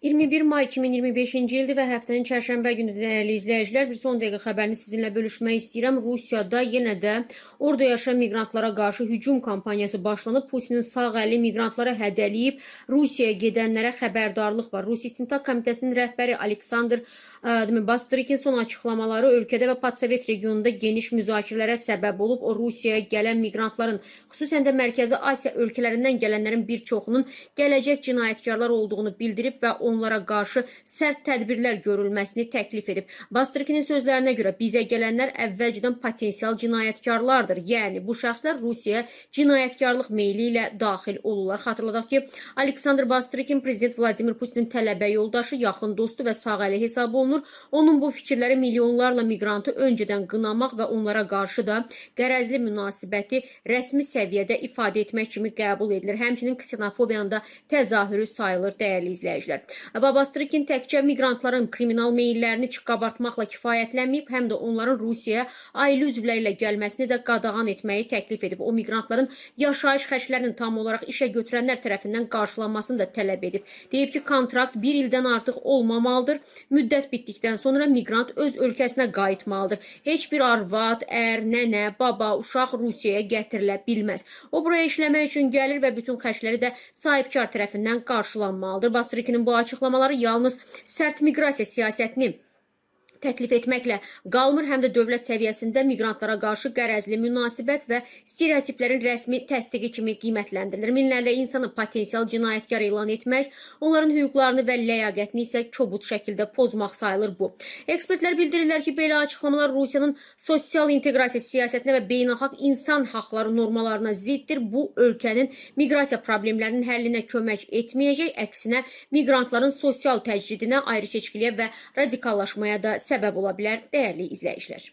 21 may 2025-ci ildir və həftənin çərşənbə günü, dəyərli izləyicilər, bir son dəqiqə xəbərini sizinlə bölüşmək istəyirəm. Rusiyada yenə də orada yaşayan miqrantlara qarşı hücum kampaniyası başlanıb. Putinin sağ əli miqrantlara hədələyib. Rusiyaya gedənlərə xəbərdarlıq var. Rusiya İstintaq Komitəsinin rəhbəri Aleksandr Bastrykin son açıqlamaları ölkədə və postsovet regionunda geniş müzakirələrə səbəb olub. O, Rusiyaya gələn miqrantların, xüsusən də Mərkəzi Asiya ölkələrindən gələnlərin bir çoxunun gələcək cinayətkarlar olduğunu bildirib və onlara qarşı sərt tədbirlər görülməsini təklif edib. Bastrikinin sözlərinə görə bizə gələnlər əvvəlcədən potensial cinayətkarlardır. Yəni bu şəxslər Rusiyaya cinayətkarlıq meyli ilə daxil olurlar. Xatırladaq ki, Aleksandr Bastrikin prezident Vladimir Putinin tələbə yoldaşı, yaxın dostu və sağ əli hesab olunur. Onun bu fikirləri milyonlarla miqrantı öncədən qınamaq və onlara qarşı da qərəzli münasibəti rəsmi səviyyədə ifadə etmək kimi qəbul edilir. Həmçinin ksenofobiyanın da təzahürü sayılır, dəyərli izləyicilər. Bastrikin təkcə miqrantların kriminal meyillərini qabartmaqla kifayətlənməyib, həm də onların Rusiyaya ailə üzvləri ilə gəlməsini də qadağan etməyi təklif edib. O, miqrantların yaşayış xərclərinin tam olaraq işə götürənlər tərəfindən qarşılanmasını da tələb edib. Deyib ki, kontrakt bir ildən artıq olmamalıdır. Müddət bitdikdən sonra miqrant öz ölkəsinə qayıtmalıdır. Heç bir arvad, ər, nənə, baba, uşaq Rusiyaya gətirilə bilməz. O, buraya işləmək üçün gəlir və bütün xərcləri də sahibkar tərəfindən qarşılanmalıdır. Bastrikinin bu açıqlamaları yalnız sərt miqrasiya siyasətini təklif etməklə qalmır, həm də dövlət səviyyəsində miqrantlara qarşı qərəzli münasibət və stereotiplərin rəsmi təsdiqi kimi qiymətləndirilir. Minlərlə insanı potensial cinayətkar elan etmək, onların hüquqlarını və ləyaqətini isə kobud şəkildə pozmaq sayılır bu. Ekspertlər bildirirlər ki, belə açıqlamalar Rusiyanın sosial inteqrasiya siyasətinə və beynəlxalq insan haqları normalarına ziddir. Bu, ölkənin miqrasiya problemlərinin həllinə kömək etməyəcək, əksinə miqrantların sosial təcridinə, ayrı-seçkiliyə və radikallaşmaya da səbəb ola bilər, dəyərli izləyicilər.